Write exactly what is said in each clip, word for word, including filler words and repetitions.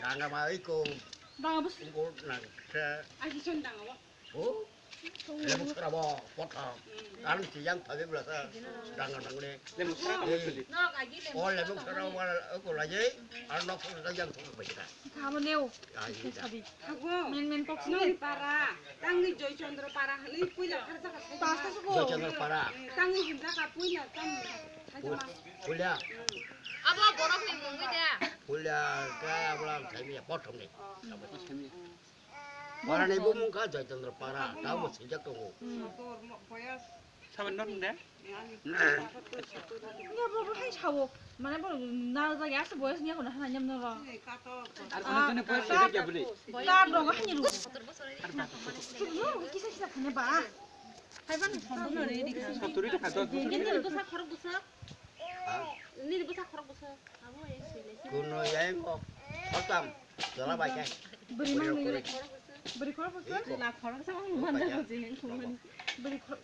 Danga ma iko. Danga bus. Iko nang khe. Asi son danga wa. Oh. Lemuk sara bo, pothom. Ang si yang phabi bla sa, danga dangni. Lemuk sara bo. Oh, lemuk sara bo, ko lajai, ang nok sa yang thok bai kita. Kamo neo. Ai, kita. Sabi. Hago. Men, men kok sini. Noni para, tangni Joy Chandra para, ni puila har jaga sai. Pasta suko. Joy Chandra para. Tangni himra ka puila tam. Puila. Abo borok ni mungwi da. Puila ka abla thai mi pothom ni. Para ni bumung ka Joy Chandra para, tamo sijak tongo. Saban nok de. Ya bo bo hai sawo. Mane bo na jagi asa boyas ni kono hana nyam noro. Ar kono kono boyas sijak ya bole. Kar dong hani ru. Ru kisa kisa phane ba. Hai ban. Saturi ta khato. Gini ru sa khorok busa. Nini bwsa khorok bwsa. Kuno yang kok. Otam. Jala bai kai. Beri mang ni. Beri khorok bwsa. Jala khorok sa mang manda ko jini kumani. Beri khorok.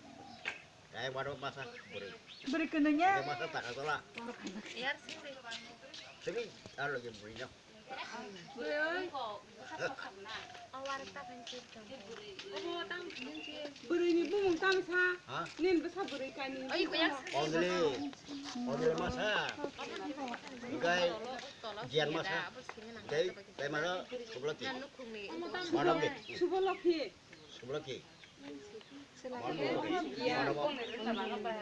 Kai waro masa beri. Beri kenanya. Masa taka jala. Yar sini. Sini alo yang beri no. Bwrwi ni bumung tamo sa? Ha? Nin bwsa bwrwi kani. Only, only masa. Gai, jian masa. Gai, gai mana? Sublaki. Mana gai? Sublaki. Sublaki. Mana gai?